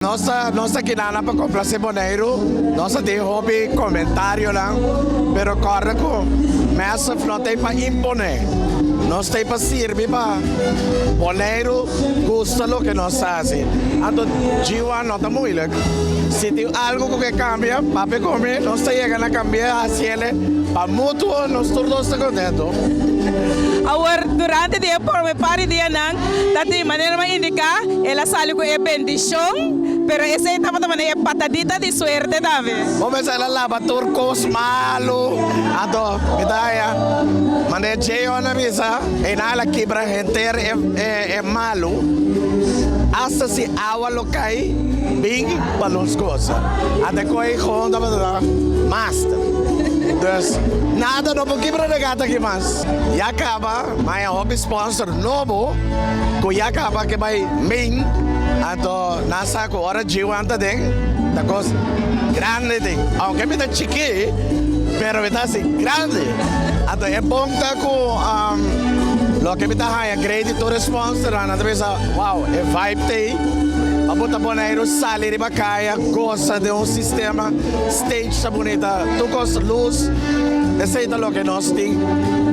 Nos ta akinan pa komplasé Boneiru, nos tin hopi komentarionan, pero kòrda ku Massive no tin pa imponé. Nos tin pa sirbi pa Boneiru gusta loke nos ta hasi. Anto G1 no ta moeilijk. Si tin algu ku ke kambia, papia ku mi, nos ta yega na kambia hasiele pa mutuo nos tur dos ta kontentu. Awor, durante di e promé par di dianan, ta tin manera m'a indiká, el a sali ku e bendishon, pero esei tabata manera e patadita di suerte tambe. Bo pensa el a laba tur kos malu, anto mi ta haña manera Jeon a bisa, einan el a kibra henter e malu, asta si awa lo kai bin pa nos gosa. Anto e koe gewoon tabata master. Dus nada no por kibra regata aki mas. Ya kaba. Maya hopi sponsor nobo ku ya kaba ke bai main anto nan sa ku ora G-one ta den ta kos grandi den aunke mi ta chiki pero mi ta hasi grandi anto e bon ta ku loke mi ta haña grei di tur e sponsornan nan ta bisa wow e vibe ta ei pa bo ta Boneiru sali riba kaya gosa den un sistema stage ta bunita tur kos lus esei ta loke nos tin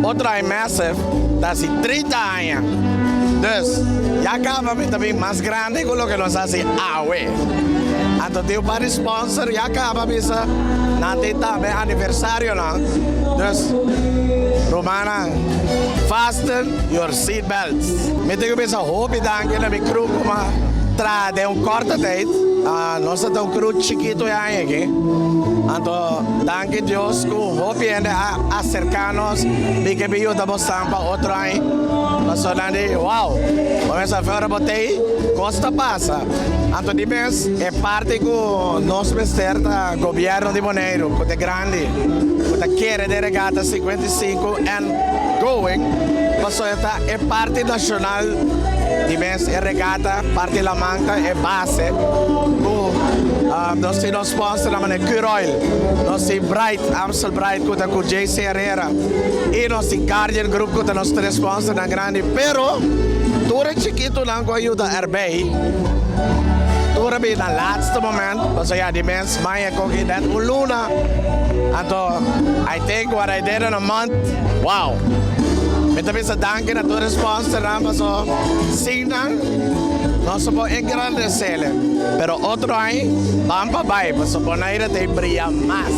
otro ai Massive ta hasi 30 aña. Dus, ya kaba mi ta bin mas grandi ku loke nos hasi awe. Anto tin un par di sponsor ya kaba bisa nan tin tambe aniversarionan. Dus, rumannan, fasten your seat belts. Mi tin ku bisa hopi danki na mi crew ku a traha den un korte tijd. Nos ta un crew chikitu e aña aki. Anto, danki Dios ku hopi hende a aserká nos. Mi ke bin yuda bo stampa otro aña. Pasobra nan di, wow, bo mester fe ora bo t'ei, kos ta pasa. Anto di mes e parti ku nos mester ta gobièrnu di Boneiru, ku ta grandi, ku ta kere den Regata 55 and going, pasobra ta e parti nashonal di mes e regata, parti laman ta e base ku nos tin nos sponsornan manera Curoil, nos tin Bright, Amstel Bright ku ta ku JC Herrera. I nos tin Guardian Group ku ta nos tres sponsornan grandi, pero tur e chikitunan ku a yuda erbij tur a bin na laatste moment, pasobra ya di mes maña koki net un luna, anto I think what I did in a month, wow! Mi ta bisa danki na tur e sponsornan pasobra sin nan nos no por engrandesele, pero otro aña ban pa bai pasobra Bonaire ta bria mas.